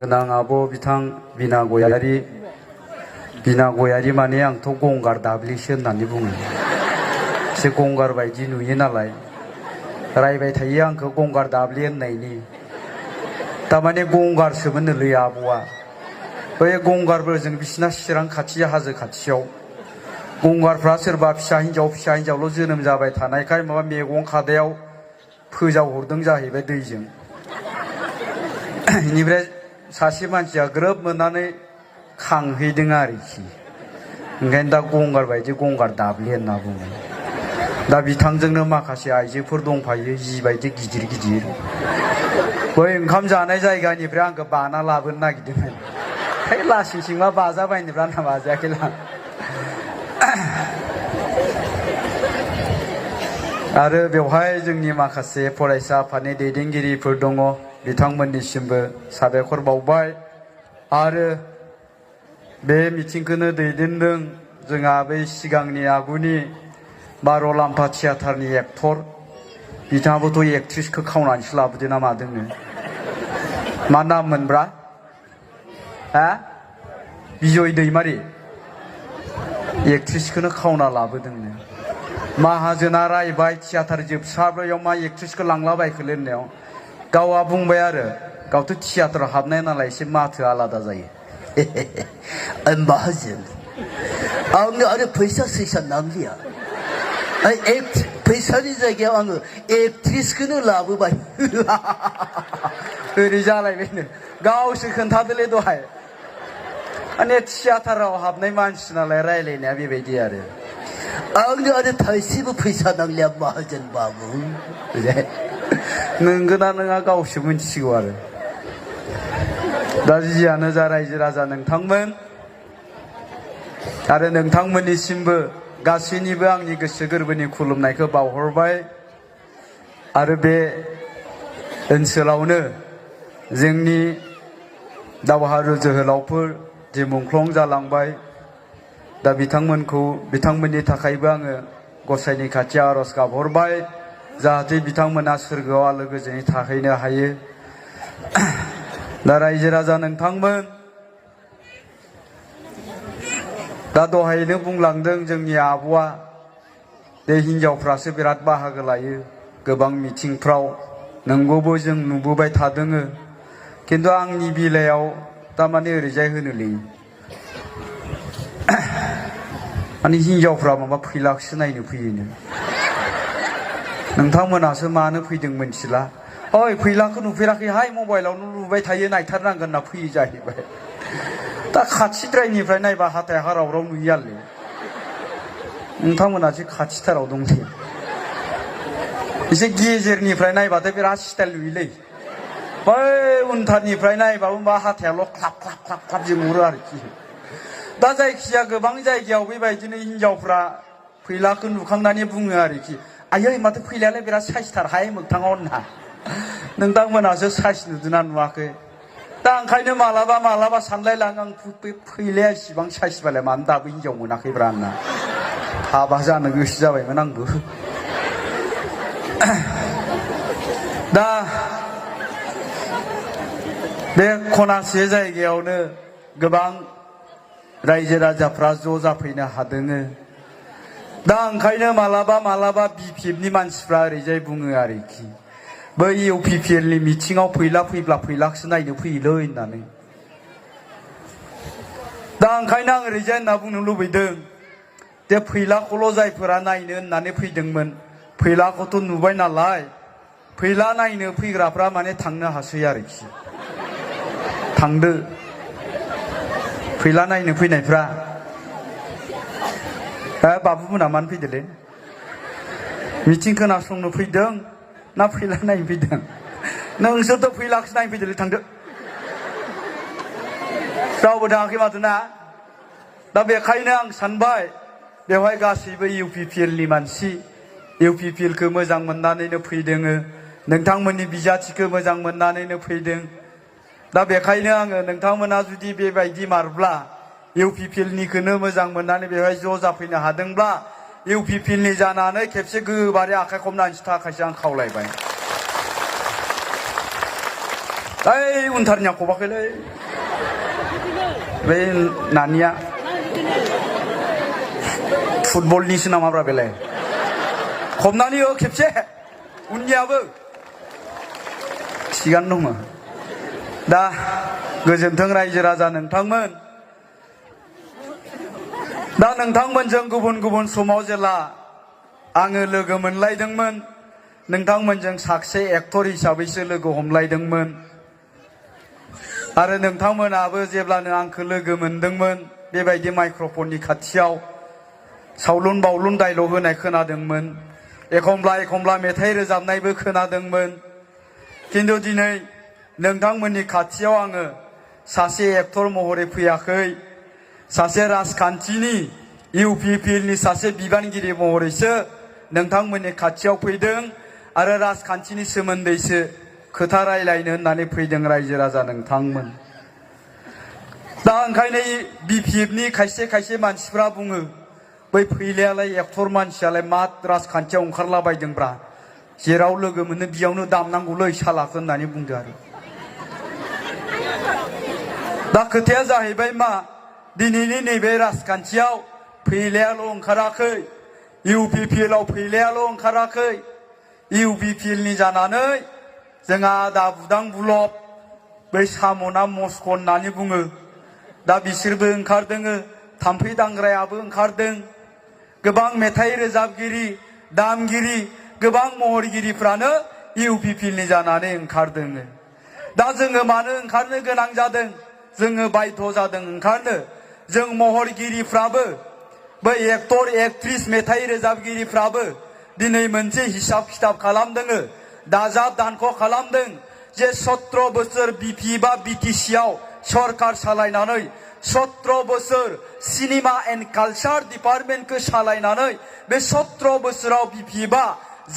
गोनां आब' बिथां बिना गयारी माने आंथ' गंगार दाब्लिसो होननानै बुङो। एसे गंगार बायदि नुयो नालाय रायबाय थायो आंखौ गंगार दाब्लि होननायनि। तारमाने गंगारसोमोननोलै आब'आ। बै गंगारफोरजों बिसिना चिरां खाथि हाजो खाथियाव गंगारफ्रा सोरबा फिसा हिन्जावल' जोनोम जाबाय थानायखाय माबा मैगं खादायाव फोजावहरदों जाहैबाय दैजों। बेनिफ्राय सासे मानसिया ग्रोब मोननानै खांहैदों आरोखि। ओंखायनो दा गंगार बायदि गंगार दाब्लि होनना बुङो। दा बिथांजोंनो माखासे आइजोफोर दंफायो जिबायदि गिदिर गिदिर। बै ओंखाम जानाय जायगानिफ्राय आंखौ बाना लाबोनो नागिरदोंमोन। है लासिं सिंबा बाजाबायनोब्रा आंना बाजायाखैलां। आरो बेवहाय जोंनि माखासे फरायसा आफादनि दैदेनगिरिफोर दङ, बिथांमोननिसिमबो साबायखर बावबाय। आरो बे मिटिंखौनो दैदेनदों जोंहा बै सिगांनि आगुनि बार'लाम्फा थियाटारनि एक्टर, बिथाङाबोथ' एक्ट्रिसखौ खावनानैसो लाबोदों ना मादोंनो। मा नाम मोनब्रा? हा? बिजय दैमारि। एक्ट्रिसखौनो खावना लाबोदोंनो। माहाजोना रायबाय थियाटार जोबसाब्रैयाव मा एक्ट्रिसखौ लांलाबायखोलै होननायाव गावआ बुंबाय आरो गावथ' थियाटाराव हाबनाय नालाय एसे माथो आलादा जायो। माहाजोन आंनो आरो फैसा सैसा नांलिया। फैसानि जायगायाव आङो एक्ट्रिसखौनो लाबोबाय। ओरै जालायबायनो। गावसो खोन्थादोलै दहाय। माने थियाटाराव हाबनाय मानसि नालाय रायलायनाया बेबायदि आरो। आंनो आरो थाइसेबो फैसा नांलिया माहाजोन बाबु। नोंगोना नोङा गावसो मिथिसिगौ आरो। दा जियानो जा रायजो राजा नोंथांमोन आरो नोंथांमोननिसिमबो गासैनिबो आंनि गोसो गोरबोनि खुलुमनायखौ बावहरबाय। आरो बे ओनसोलावनो जोंनि दावहारु जोहोलावफोर जे मुंख्लं जालांबाय, दा बिथांमोननि थाखायबो आङो गसाइनि खाथियाव आरज गाबहरबाय जाहाथे बिथांमोना सोरगोआव आलो गोजोनै थाहैनो हायो। दा रायजो राजा नोंथांमोन, दा दहायनो बुंलांदों जोंनि आब'आ बे हिनजावफ्रासो बिराद बाहागो लायो गोबां मिथिंफ्राव। नंगौबो जों नुबोबाय थादों। खिन्थु आंनि बेलायाव थारमाने ओरैजाय होनोलै माने हिनजावफ्रा माबा फैलाखौसो नायनो फैयोनो। नोंथांमोनासो मानो फैदों मिथिला। ओइ फैलाखौ नुफेराखैहाय, मबाइलावनो नुबाय थायो, नायथारनांगोन होनना फैयो जाहैबाय। दा खाथिद्रायनिफ्राय नायबा हाथाय हारावराव नुयोआलै। नोंथांमोनासो खाथिथाराव दंलै। एसे गेजेरनिफ्राय नायबाथाय बिराद स्टाइल नुयोलै। बै उनथारनिफ्राय नायबाबो मा हाथायाल' ख्लाब ख्लाब ख्लाब ख्लाब जोंहरो आरोखि। दा जायखिया गोबां जायगायाव बेबायदिनो हिनजावफ्रा फैलाखौ नुखांनानै बुङो आरोखि, आयै माथो फैलायालाय बिराद साइसथारहाय मोगथाङाव होनना। नोंथांमोनासो साइस नुदोंना नुवाखै? दा ओंखायनो मालाबा सानलायलाङो आं, बे फैलाया इसिबां साइसबालाय मानो दाबो हिनजाव मोनाखैब्रा आंना। हाबा जानो गोसो जाबायमोन आंबो। दा बे खनासे जायगायावनो गोबां रायजो राजाफ्रा ज' जाफैनो हादों। दा ओंखायनो मालाबा बिपिएफनि मानसिफ्रा ओरैजाय बुङो आरोखि, बै इउपिपिएलनि मिथिङाव फैला फैब्ला फैलाखौसो नायनो फैयोलै होननानै। दा ओंखायनो आं ओरैजाय होनना बुंनो लुबैदों जे फैलाखौल' जायफोरा नायनो होननानै फैदोंमोन, फैलाखौथ' नुबाय नालाय, फैला नायनो फैग्राफ्रा माने थांनो हासै आरोखि। थांदो फैला नायनो फैनायफ्रा। बाबुमोना मानो फैदोलै? मिथिं खोनासंनो फैदों ना फैला नायनो फैदों? नोंसोरथ' फैलाखौसो नायनो फैदोंलै, थांदो। रावबो थाङाखै माथो ना? दा बेखायनो आं सानबाय बेवहाय गासैबो इउपिपिएलनि मानसि, इउपिपिएलखौ मोजां मोननानैनो फैदों, नोंथांमोननि बिजाथिखौ मोजां मोननानैनो फैदों। दा बेखायनो आङो नोंथांमोना जुदि बेबायदि मारब्ला, इउपिपिएलनिखौनो मोजां मोननानै बेवहाय ज' जाफैनो हादोंब्ला, इउपिपिएलनि जानानै खेबसे गोबारै आखाइ खबनानैसो थाखायसो आं खावलायबाय। Ay, untarnya ko bakit ay? Be nania. Football ni sina mabra bele. 겁나니 요 캡체. 운냐브. 시간 넘어. 나 goजोन्थों रायजो राजा नोंथांमोन. दा नोंथांमोनजों गुबुन गुबुन समाव जेला आङो लोगो मोनलायदोंमोन नोंथांमोनजों सासे एक्टर हिसाबैसो लोगो हमलायदोंमोन आरो नोंथांमोनाबो जेब्लानो आंखौ लोगो मोनदोंमोन बेबायदि माइक्रोफननि खाथियाव सावलुन बावलुन डायलग होनाय खोनादोंमोन एखमब्ला एखमब्ला मेथाइ रोजाबनायबो खोनादोंमोन खिन्थु दिनै नोंथांमोननि खाथियाव आङो सासे एक्टर महरै फैयाखै सासे राजखान्थिनि इउपिपिएलनि सासे बिबानगिरि महरैसो नोंथांमोननि खाथियाव फैदों आरो राजखान्थिनि सोमोन्दैसो खोथा रायलायनो होननानै फैदों रायजो राजा नोंथांमोन दा ओंखायनो बिपिएफनि खायसे खायसे मानसिफ्रा बुङो बै फैलायालाय एक्टर मानसियालाय मा राजखान्थियाव ओंखारलाबायदोंब्रा जेराव लोगो मोनो बियावनो दामनांगौलै सालाखौ होननानै बुंदों आरो दा खोथाया जाहैबाय मा दिनैनि नैबे राजखान्थियाव फैलायाल' ओंखाराखै इउपिपिएलआव फैलायाल' ओंखाराखै इउपिपिएलनि जानानै जोंहा दा बुदां बुलब बै साम'ना मस्क' होननानै बुङो दा बिसोरबो ओंखारदों थाम्फै दांग्रायाबो ओंखारदों गोबां मेथाइ रोजाबगिरि दामगिरि गोबां महरगिरिफ्रानो इउपिपिएलनि जानानै ओंखारदों दा जोङो मानो ओंखारनो गोनां जादों जोङो बाध्य जादों ओंखारनो जों महरगिरिफ्राबो बै एक्टर एक्ट्रिस मेथाइ रोजाबगिरिफ्राबो दिनै मोनसे हिसाब खिथाब खालामदों दाजाब दानख' खालामदों जे 17 बोसोर बिपिएफआ बिटिसिआव सरकार सालायनानै 17 बोसोर सिनेमा एन्ड कालचार डिपार्टमेन्टखौ सालायनानै बे 17 बोसोराव बिपिएफआ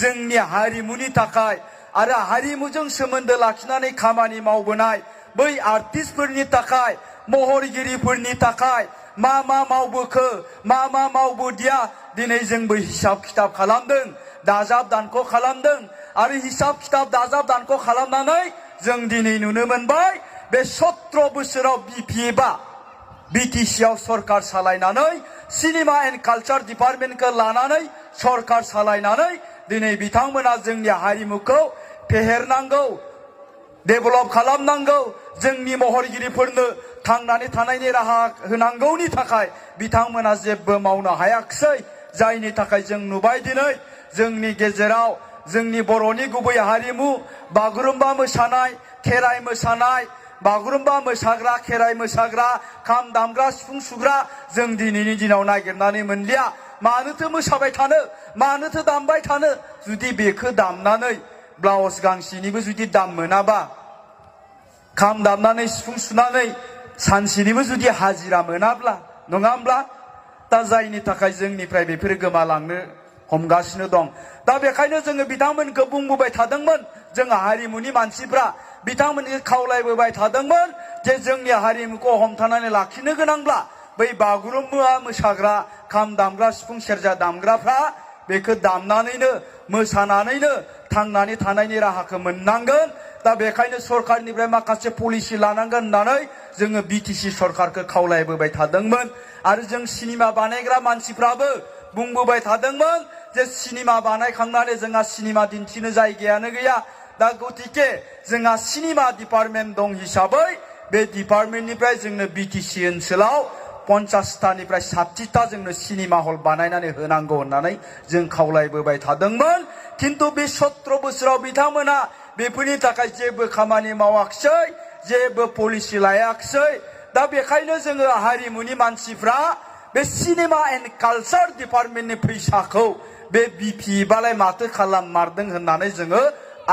जोंनि हारिमुनि थाखाय आरो हारिमुजों सोमोन्दो लाखिनानै खामानि मावबोनाय बै आर्टिस्टफोरनि थाखाय महरगिरिफोरनि थाखाय मा मावबोखो मा मावबोदिया दिनै जोंबो हिसाब खिथाब खालामदों दाजाब दानख' खालामदों आरो हिसाब खिथाब दाजाब दानख' खालामनानै जों दिनै नुनो मोनबाय बे 17 बोसोराव बिपिएफआ बिटिसिआव सरकार सालायनानै सिनेमा एन्ड कालचार डिपार्टमेन्टखौ लानानै सरकार सालायनानै दिनै बिथांमोना जोंनि हारिमुखौ फेहेरनांगौ डेभेलप खालामनांगौ जोंनि महरगिरिफोरनो थांनानै थानायनि राहा होनांगौनि थाखाय बिथांमोना जेबो मावनो हायाखिसै जायनि थाखाय जों नुबाय दिनै जोंनि गेजेराव जोंनि बर'नि गुबै हारिमु बागुरुम्बा मोसानाय खेराइ मोसानाय बागुरुम्बा मोसाग्रा खेराइ मोसाग्रा खाम दामग्रा सिफुं सुग्रा जों दिनैनि दिनाव नागिरनानै मोनलिया मानोथो मोसाबाय थानो मानोथो दामबाय थानो जुदि बेखौ दामनानै ब्लाउस गांसेनिबो जुदि दाम मोनाबा खाम दामनानै सिफुं सुनानै सानसेनिबो जुदि हाजिरा मोनाब्ला नङा होमब्ला दा जायनि थाखाय जोंनिफ्राय बेफोरो गोमालांनो हमगासिनो दं दा बेखायनो जोङो बिथांमोनखौ बुंबोबाय थादोंमोन जों हारिमुनि मानसिफ्रा बिथांमोनखौ खावलायबोबाय थादोंमोन जे जोंनि हारिमुखौ हमथानानै लाखिनो गोनांब्ला बै बागुरुम्बा मोसाग्रा खाम दामग्रा सिफुं सेरजा दामग्राफ्रा बेखौ दामनानैनो मोसानानैनो थांनानै थानायनि राहाखौ मोननांगोन दा बेखायनो सरकारनिफ्राय माखासे पलिसि लानांगोन होननानै जोङो बिटिसि सरकारखौ खावलायबोबाय थादोंमोन आरो जों सिनेमा बानायग्रा मानसिफ्राबो बुंबोबाय थादोंमोन जे सिनेमा बानायखांनानै जोंहा सिनेमा दिन्थिनो जायगायानो गैया दा गतिके जोंहा सिनेमा डिपार्टमेन्ट दं हिसाबै बे डिपार्टमेन्टनिफ्राय जोंनो बिटिसि ओनसोलाव 50टानिफ्राय 60टा जोंनो सिनेमा हल बानायनानै होनांगौ होननानै जों खावलायबोबाय थादोंमोन खिन्थु बे 17 बोसोराव बिथांमोना बेफोरनि थाखाय जेबो खामानि मावाखिसै जेबो पलिसि लायाखिसै दा बेखायनो जोङो हारिमुनि मानसिफ्रा बे सिनेमा एन्ड कालचार डिपार्टमेन्टनि फैसाखौ बे बिपिएफआलाय माथो खालाममारदों होननानै जोङो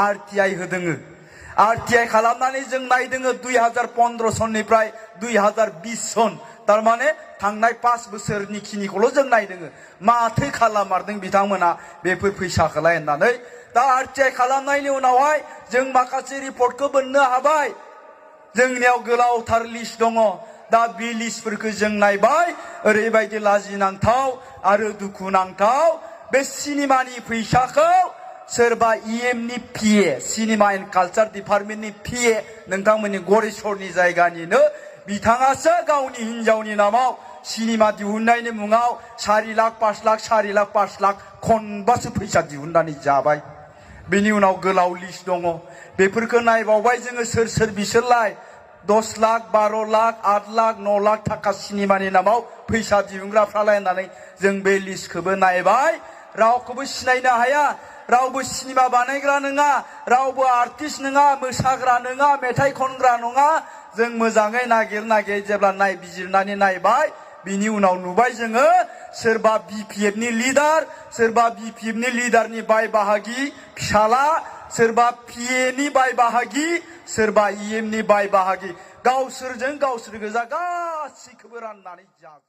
आरटिआइ होदों आरटिआइ खालामनानै जों नायदों 2015 सननिफ्राय 2020 सन तारमाने थांनाय 5 बोसोरनि खिनिखौल' जों नायदों माथो खालाममारदों बिथांमोना बेफोर फैसाखौलाय होननानै दा आरटिआइ खालामनायनि उनावहाय जों माखासे रिपर्टखौ मोननो हाबाय जोंनियाव गोलावथार लिस्ट दङ दा बे लिस्टफोरखौ जों नायबाय ओरैबायदि लाजिनांथाव आरो दुखुनांथाव बे सिनेमानि फैसाखौ सोरबा EMनि PA सिनेमा एन्ड कालचार डिपार्टमेन्टनि PA नोंथांमोननि गरेस्वरनि जायगानिनो बिथाङासो गावनि हिनजावनि नामाव सिनेमा दिहुननायनि मुङाव 4 लाख 5 लाख 4 लाख 5 लाख खनबासो फैसा दिहुननानै जाबाय। बिनि उनाव गोलाव लिस्ट दङ। बेफोरखौ नायबावबाय जोङो सोर सोर बिसोरलाय 10 लाख 12 लाख 8 लाख 9 लाख थाखा सिनेमानि नामाव फैसा दिहुनग्राफ्रालाय होननानै जों बे लिस्टखौबो नायबाय। रावखौबो सिनायनो हाया, रावबो सिनेमा बानायग्रा नङा, रावबो आर्टिस्ट नङा, मोसाग्रा नङा, मेथाइ खनग्रा नङा। जों मोजाङै नागिर जेब्ला नायबिजिरनानै नायबाय, बिनि उनाव नुबाय जोङो सोरबा BPFनि लिडार, सोरबा BPFनि लिडारनि बाय बाहागि फिसाला, सोरबा PAनि बाय बाहागि, सोरबा EMनि बाय बाहागि, गावसोरजों गावसोर गोजा गासिखौबो राननानै जाजोबो।